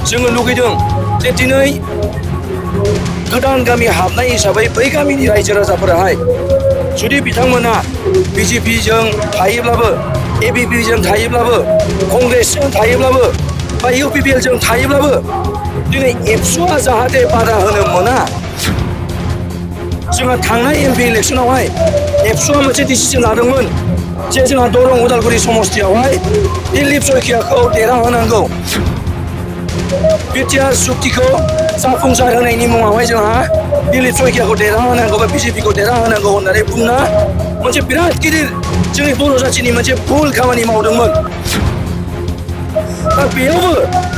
जोङो लुगैदों जे दिनै गोदान गामि हाबनाय हिसाबै बै गामिनि रायजो राजाफोराहाय जुदि बिथांमोना बिजेपिजों थायोब्लाबो एबिपिजों थायोब्लाबो कंग्रेसजों थायोब्लाबो बा इउपिपिएलजों थायोब्लाबो दिनै एबसुआ जाहाथे बादा होनो मोना। जोंहा थांनाय एमपि इलेक्सनावहाय एबसुआ मोनसे डिसिसन लादोंमोन जे जोंहा दरं उदालगुरि समस्तियावहाय दिलीप सयखियाखौ देरहाहोनांगौ। बिटिआर सुक्तिखौ जाफुंसार होनायनि मुङावहाय जोंहा दिलीप सयखियाखौ देरहाहोनांगौ बा बिजेपिखौ देरहाहोनांगौ होननानै बुंना मोनसे बिराद गिदिर जोंनि बर' जाथिनि मोनसे भुल खामानि मावदोंमोन। दा बेयावबो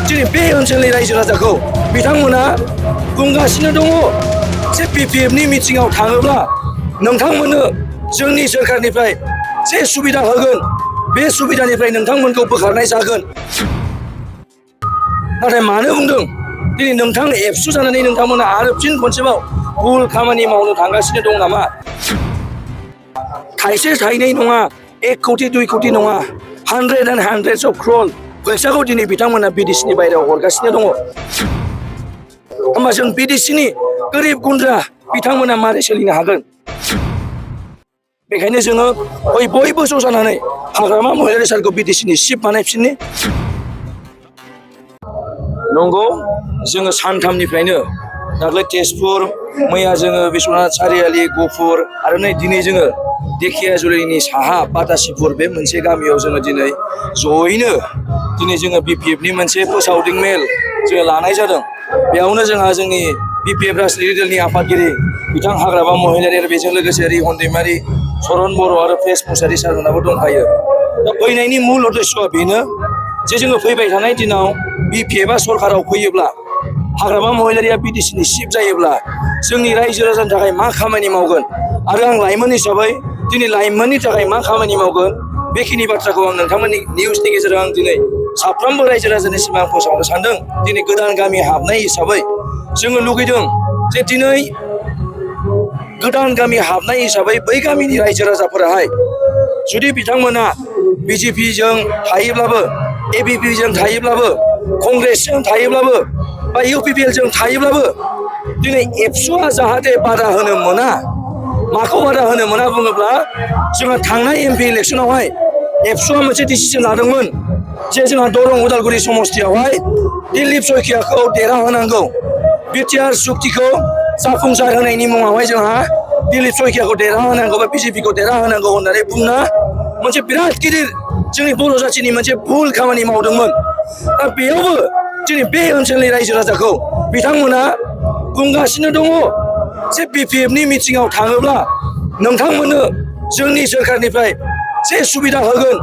दिनै बे ओनसोलनि रायजो राजाखौ बिथांमोना बुंगासिनो दङ जे बिपिएफनि मिटिङाव थाङोब्ला नोंथांमोननो जोंनि सोरखारनिफ्राय जे सुबिदा होगोन बे सुबिदानिफ्राय नोंथांमोनखौ बोखारनाय जागोन। नाथाय मानो बुंदों दिनै नोंथां एबसु जानानै नोंथांमोना आरो फिन खनसेबाव भुल खामानि मावनो थांगासिनो दं नामा? थाइसे थाइनै नङा, 1 कोटि 2 कोटि नङा, hundreds of crore फैसाखौ दिनै बिथांमोना बिदेशनि बायहेरायाव हरगासिनो दङ। होमबा जों बिदेशनि गोरिब गुन्द्रा बिथांमोना मारै सोलिनो हागोन? बेखायनो जोङो बयबो ज' जानानै हाग्रामा महिलारि सारखौ बिदेशनि चिफ बानायफिननि। नंगौ, जोङो सानथामनिफ्रायनो दाख्लै तेजपुर, मैया जोङो बिश्वनाथ सारियालि, गहपुर आरो नै दिनै जोङो धेकियाजुलिनि साहा बातासिपुर बे मोनसे गामियाव जोङो दिनै जयैनो जोङो बिपिएफनि मोनसे फोसावदिं मेल जोङो लानाय जादों। बेयावनो जोंहा जोंनि बिपिएफ राजनितिक दलनि आफादगिरि बिथां हाग्रामा महिलारि आरो बेजों लोगोसे रिहन दैमारि, सरन बर' आरो प्रेस मुसारि सारमोनाबो दंफायो। दा फैनायनि मुल उद्देश्यआ बेनो जे जोङो फैबाय थानाय दिनाव बिपिएफआ सरकाराव फैयोब्ला हाग्रामा महिलारिया बिटिसिनि चिफ जायोब्ला जोंनि रायजो राजानि थाखाय मा खामानि मावगोन आरो आं लाइमोन हिसाबै दिनै लाइमोननि थाखाय मा खामानि मावगोन बेखिनि बाथ्राखौ आं नोंथांमोननि निउसनि गेजेरजों आं दिनै साफ्रोमबो रायजो राजानि सिगाङाव फोसावनो सानदों। दिनै गोदान गामि हाबनाय हिसाबै जोङो लुगैदों जे दिनै गोदान गामि हाबनाय हिसाबै बै गामिनि रायजो राजाफोराहाय जुदि बिथांमोना बिजेपिजों थायोब्लाबो एबिपिजों थायोब्लाबो कंग्रेसजों थायोब्लाबो बा इउपिपिएलजों थायोब्लाबो दिनै एबसुआ जाहाथे बादा होनो मोना। माखौ बादा होनो मोना बुङोब्ला जोंहा थांनाय एमपि इलेक्सनावहाय एबसुआ मोनसे डिसिसन लादोंमोन जे जोंहा दरं उदालगुरि समस्तियावहाय दिलीप सयखियाखौ देरहाहोनांगौ। बिटिआर सुक्तिखौ जाफुंसार होनायनि मुङावहाय जोंहा दिलीप सयखियाखौ देरहाहोनांगौ बा बिजेपिखौ देरहाहोनांगौ होननानै बुंना मोनसे बिराद गिदिर जोंनि बर' जाथिनि मोनसे भुल खामानि मावदोंमोन। दा बेयावबो दिनै बे ओनसोलनि रायजो राजाखौ बिथांमोना बुंगासिनो दङ जे बिपिएफनि मिटिङाव थाङोब्ला नोंथांमोननो जोंनि सोरखारनिफ्राय जे सुबिदा होगोन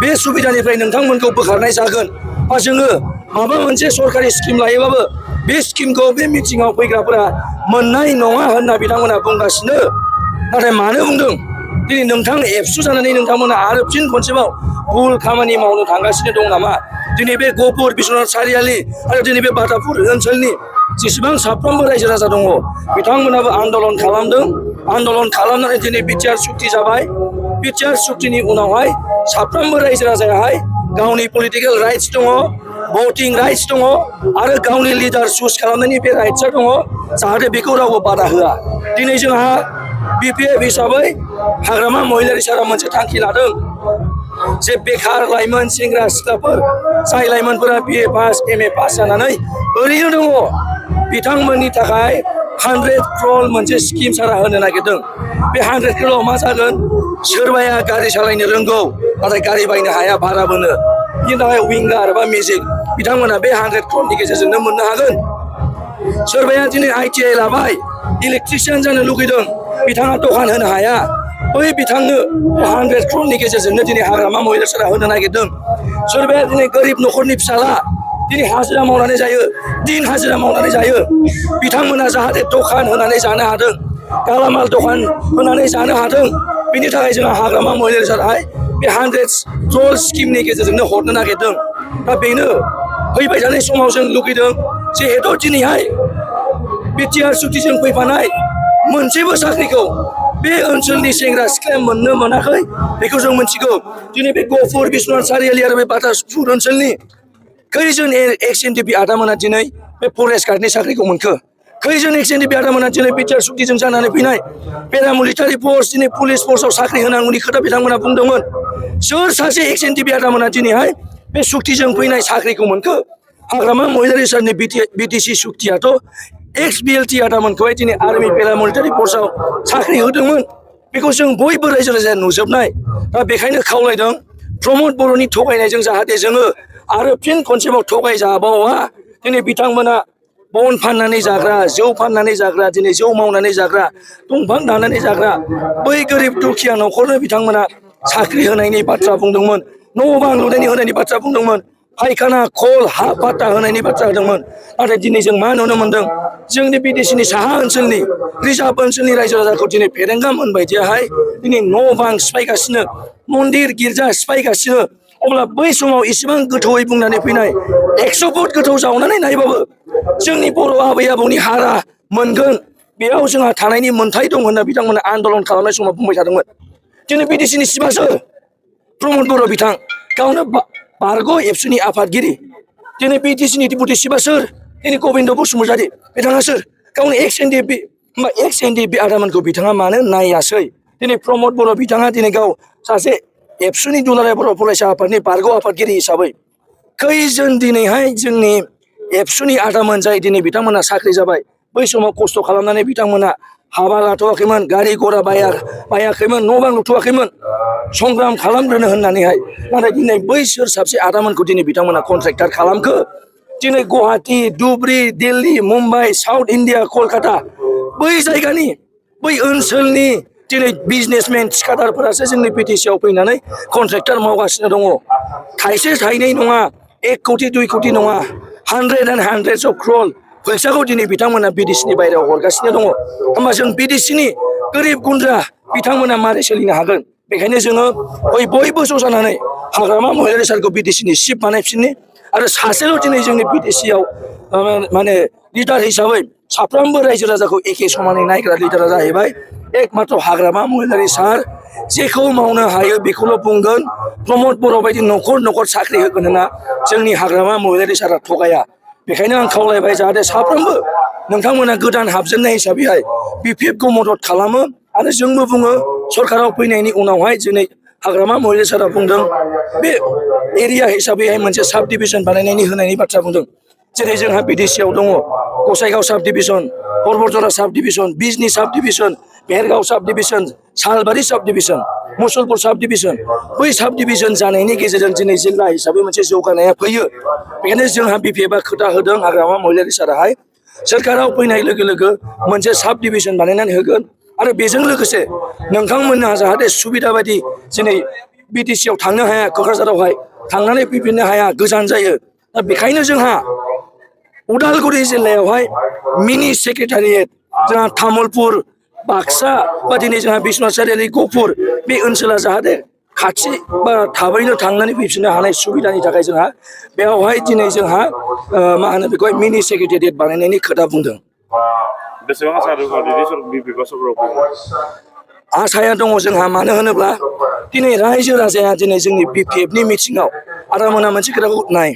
बे सुबिदानिफ्राय नोंथांमोनखौ बोखारनाय जागोन। बा जोङो माबा मोनसे सरकारि स्किम लायोबाबो बे स्किमखौ बे मिटिङाव फैग्राफोरा मोननाय नङा होनना बिथांमोना बुंगासिनो। नाथाय मानो बुंदों दिनै नोंथां एबसु जानानै नोंथांमोना आरो फिन खनसेबाव भुल खामानि मावनो थांगासिनो दं नामा? दिनै बे गहपुर, बिश्वनाथ सारियालि आरो दिनै बे बातापुर ओनसोलनि जेसेबां साफ्रोमबो रायजो राजा दङ बिथांमोनाबो आन्दलन खालामदों। आन्दलन खालामनानै दिनै बिटिआर सुक्ति जाबाय। बिटिआर सुक्तिनि उनावहाय साफ्रोमबो रायजो राजायाहाय गावनि पलिटिकेल राइट्स दङ, भटिं राइट्स दङ आरो गावनि लिडार चुज खालामनायनि बे राइट्सआ दङ जाहाथे बेखौ रावबो बादा होआ। दिनै जोंहा बिपिएफ हिसाबै हाग्रामा महिलारि सारा मोनसे थांखि लादों जे बेखार लाइमोन सेंग्रा सिख्लाफोर जाय लाइमोनफोरा बिए पास एमए पास जानानै ओरैनो दङ बिथांमोननि थाखाय 100 crore मोनसे स्किम सारा होनो नागिरदों। बे 100 crore मा जागोन? सोरबाया गारि सालायनो रोंगौ नाथाय गारि बायनो हाया भारा बोनो, बिनि थाखाय विंगार बा मेजिक बिथांमोना बे 100 crore गेजेरजोंनो मोननो हागोन। सोरबाया दिनै ITI लाबाय, इलेक्ट्रिशियान जानो लुगैदों, बिथाङा दखान होनो हाया, बै बिथांनो 100 crore गेजेरजोंनो दिनै हाग्रामा महिला सारा होनो नागिरदों। सोरबाया दिनै गोरिब न'खरनि फिसाला दिनै हाजिरा मावनानै जायो, दिन हाजिरा मावनानै जायो, बिथांमोना जाहाथे दखान होनानै जानो हादों, गालामाल दखान होनानै जानो हादों। बिनि थाखाय जोंहा हाग्रामा महिलारि साराहाय बे 100 crore स्किमनि गेजेरजोंनो हरनो नागिरदों। दा बेनो फैबाय थानाय समाव जों लुगैदों जिहेतु दिनैहाय बिटिआर सुक्तिजों फैफानाय मोनसेबो साख्रिखौ बे ओनसोलनि सेंग्रा सिख्लाया मोननो मोनाखै बेखौ जों मिथिगौ। दिनै बे गहपुर, बिश्वनाथ सारियालि आरो बे बातासिपुर ओनसोलनि खैजोन एक्स एनडिपि आदामोना दिनै बे फरेस्ट गार्डनि साख्रिखौ मोनखो खैजोन एक्स एनडिपि आदामोना दिनै बिटिआर सुक्तिजों जानानै फैनाय पेरामिलिटारि फर्स दिनै पुलिस फर्सआव साख्रि होनांगौनि खोथा बिथांमोना बुंदोंमोन सोर सासे एक्स एनडिपि आदामोना दिनैहाय बे सुक्तिजों फैनाय साख्रिखौ मोनखो हाग्रामा महिलारि सारनि बिटिसि सुक्तियाथ' एक्स बिएलटि आदामोनखौहाय दिनै आर्मि पेरामिलिटारि फर्सआव साख्रि होदोंमोन बेखौ जों बयबो रायजो राजाया नुजोबनाय दा बेखायनो खावलायदों प्रमद बर'नि थगायनायजों जाहाथे जोङो आरो फिन खनसेबाव थगायजाबावा दिनै बिथांमोना बन फाननानै जाग्रा जौ फाननानै जाग्रा दिनै जौ मावनानै जाग्रा दंफां दाननानै जाग्रा बै गोरिब दुखिया न'खरनो बिथांमोना साख्रि होनायनि बाथ्रा बुंदोंमोन न' बां लुनायनि होनायनि बाथ्रा बुंदोंमोन फायखाना खल हा पाट्टा होनायनि बाथ्रा होदोंमोन नाथाय दिनै जों मा नुनो मोनदों जोंनि बिटिसिनि साहा ओनसोलनि रिजार्भ ओनसोलनि रायजो राजाखौ दिनै फेरेंगा मोनबायदियाहाय दिनै न' बां सिफायगासिनो मन्दिर गिर्जा सिफायगासिनो अब्ला बै समाव इसेबां गोथौयै बुंनानै फैनाय 100 फुट गोथौ जावनानै नायबाबो जोंनि बर' आबै आबौनि हारा मोनगोन बेयाव जोंहा थानायनि मोन्थाय दं होनना बिथांमोना आन्दलन खालामनाय समाव बुंबाय थादोंमोन दिनै बिटिसिनि सिबासो प्रमद बर' बिथां गावनो बारग' एबसुनि आफादगिरि दिनै बिटिसिनि डिपुटि चिफआ सोर दिनै गबिन्द बसुमतारी बिथाङा सोर गावनो एक्स एनडिपि आदामोनखौ बिथाङा मानो नायासै दिनै प्रमद बर' बिथाङा दिनै गाव सासे एबसुनि दुलाराय बर' फरायसा आफादनि बारग' आफादगिरि हिसाबै खैजोन दिनैहाय जोंनि एबसुनि आदामोन जाय दिनै बिथांमोना साख्रि जाबाय बै समाव खस्थ' खालामनानै बिथांमोना हाबा लाथ'वाखैमोन गारि घोड़ा बायाखैमोन न' बां लुथ'वाखैमोन संग्राम खालामग्रोनो होननानैहाय नाथाय दिनै बैसोर साबसे आदामोनखौ दिनै बिथांमोना कन्ट्रेक्टर खालामखो दिनै गुवाहाटी धुबरी दिल्ली मुम्बाइ साउथ इन्डिया कलकाता बै जायगानि बै ओनसोलनि दिनै बिजनेसमेन थिखादारफोरासो जोंनि बिटिसिआव फैनानै कन्ट्रेक्टर मावगासिनो दङ थाइसे थाइनै नङा 1 कोटि 2 कोटि नङा hundreds of crore फैसाखौ दिनै बिथांमोना बिटिसिनि बायरायाव हरगासिनो दङ होमबा जों बिटिसिनि गोरिब गुन्द्रा बिथांमोना मारै सोलिनो हागोन बेखायनो जोङो बयबो ज' जानानै हाग्रामा महिलारि सारखौ बिटिसिनि चिफ बानायफिननि आरो सासेल' दिनै जोंनि बिटिसिआव माने लिडार हिसाबै साफ्रोमबो रायजो राजाखौ एखे समानै नायग्रा लिडारा जाहैबाय एकमात्र हाग्रामा महिलारि सार जेखौ मावनो हायो बेखौल' बुंगोन प्रमद बर' बायदि न'खर साख्रि होगोन होनना जोंनि हाग्रामा महिलारि सारा थगाया बेखायनो आं खावलायबाय जाहाथे साफ्रोमबो नोंथांमोना गोदान हाबजेननाय हिसाबैहाय बिपिएफखौ मदद खालामो आरो जोंबो बुङो सरकाराव फैनायनि उनावहाय दिनै हाग्रामा महिलारि सारा बुंदों बे एरिया हिसाबैहाय मोनसे साब डिभिजन बानायनायनि होनायनि बाथ्रा बुंदों जेरै जोंहा बिटिसिआव दङ गसाइगाव साब डिभिजन परबतजरा साब डिभिजन बिजनी साब डिभिजन भेरगाव साब डिभिजन सालबारि साब डिभिजन मुसलपुर साब डिभिजन बै साब डिभिजन जानायनि गेजेरजों दिनै जिल्ला हिसाबै मोनसे जौगानाया फैयो बेखायनो जोंहा बिपिएफआ खोथा होदों हाग्रामा महिलारि साराहाय सोरखाराव फैनाय लोगो लोगो मोनसे साब डिभिजन बानायनानै होगोन आरो बेजों लोगोसे नोंथांमोनहा जाहाथे सुबिदा बायदि दिनै बिटिसिआव थांनो हाया क'क्राझारावहाय थांनानै फैफिननो हाया गोजान जायो दा बेखायनो जोंहा उदालगुरि जिल्लायावहाय मिनि सेक्रेटारियेट जोंहा तामुलपुर बाक्सा बा दिनै जोंहा बिश्वनाथ सारिआलि गहपुर बे ओनसोला जाहाथे खाथि बा थाबैनो थांनानै फैफिननो हानाय सुबिदानि थाखाय जोंहा बेवहाय दिनै जोंहा मा होनो बेखौहाय मिनि सेक्रेटारियेट बानायनायनि खोथा बुंदों आसाया दङ जोंहा मानो होनोब्ला दिनै रायजो राजाया दिनै जोंनि बिपिएफनि मिटिङाव आदामोना मोनसे खोथाखौ नाय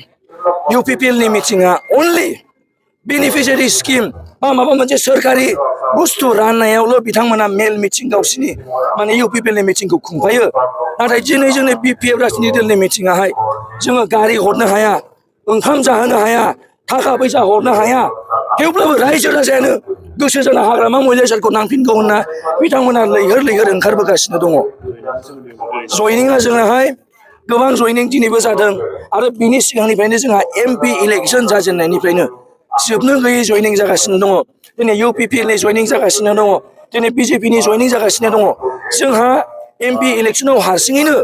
इउपिपिएलनि मिटिङा अनलि बेनिफिसियारि स्किम बा माबा मोनसे सोरखारि बुस्थु राननायावल' बिथांमोना मेल मिटिं गावसिनि माने इउपिपिएलनि मिटिंखौ खुंफायो नाथाय दिनै जोंनि बिपिएफ राजनिति दलनि मिटिङाहाय जोङो गारि हरनो हाया ओंखाम जाहोनो हाया थाखा फैसा हरनो हाया थेवब्लाबो रायजो राजायानो गोसो जाना हाग्रामा महिलारि सारखौ नांफिनगौ होनना बिथांमोना लैहोर ओंखारबोगासिनो दङ जयनिंआ जोंहाय गोबां जयनिं दिनैबो जादों आरो बिनि सिगांनिफ्रायनो जोंहा एमपि इलेक्सन जाजेननायनिफ्रायनो जोबनो गैयै जयनिं जागासिनो दङ दिनै इउपिपिएलनि जयनिं जागासिनो दङ दिनै बिजेपिनि जयनिं जागासिनो दङ जोंहा एमपि इलेक्सनाव हारसिङैनो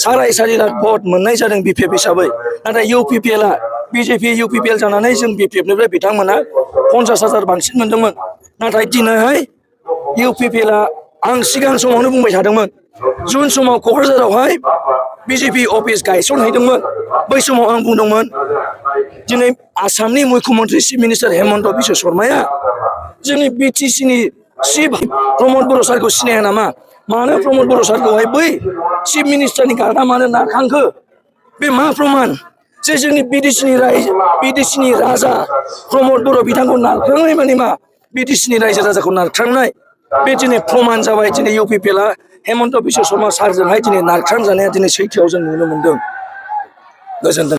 4.5 लाख भट मोननाय जादों बिपिएफ हिसाबै नाथाय इउपिपिएलआ बिजेपि इउपिपिएल जानानै जों बिपिएफनिफ्राय बिथांमोना 50,000 बांसिन मोनदोंमोन नाथाय दिनैहाय इउपिपिएलआ आं सिगां समावनो बुंबाय थादोंमोन जुन समाव क'क्राझारावहाय बिजेपि अफिस गायसनहैदोंमोन बै समाव आं बुंदोंमोन दिनै आसामनि मुख्यमन्त्रि चिफ मिनिस्टार हेमन्त बिश्व शर्माया जोंनि बिटिसिनि चिफ प्रमद बर' सारखौ सिनाया नामा मानो प्रमद बर' सारखौहाय बै चिफ मिनिस्टारनि गार्डआ मानो नारखांखो बे मा प्रमान जे जोंनि बिटिसिनि राजा प्रमद बर' बिथांखौ नारख्रांनाय माने मा बिटिसिनि रायजो राजाखौ नारख्रांनाय बे दिनै प्रमान जाबाय दिनै UPPL हेमन्त बिश्व शर्मा सारजोंहाय दिनै नारख्रांजानाया दिनै सैथोआव जों नुनो मोनदों। गोजोन्थों।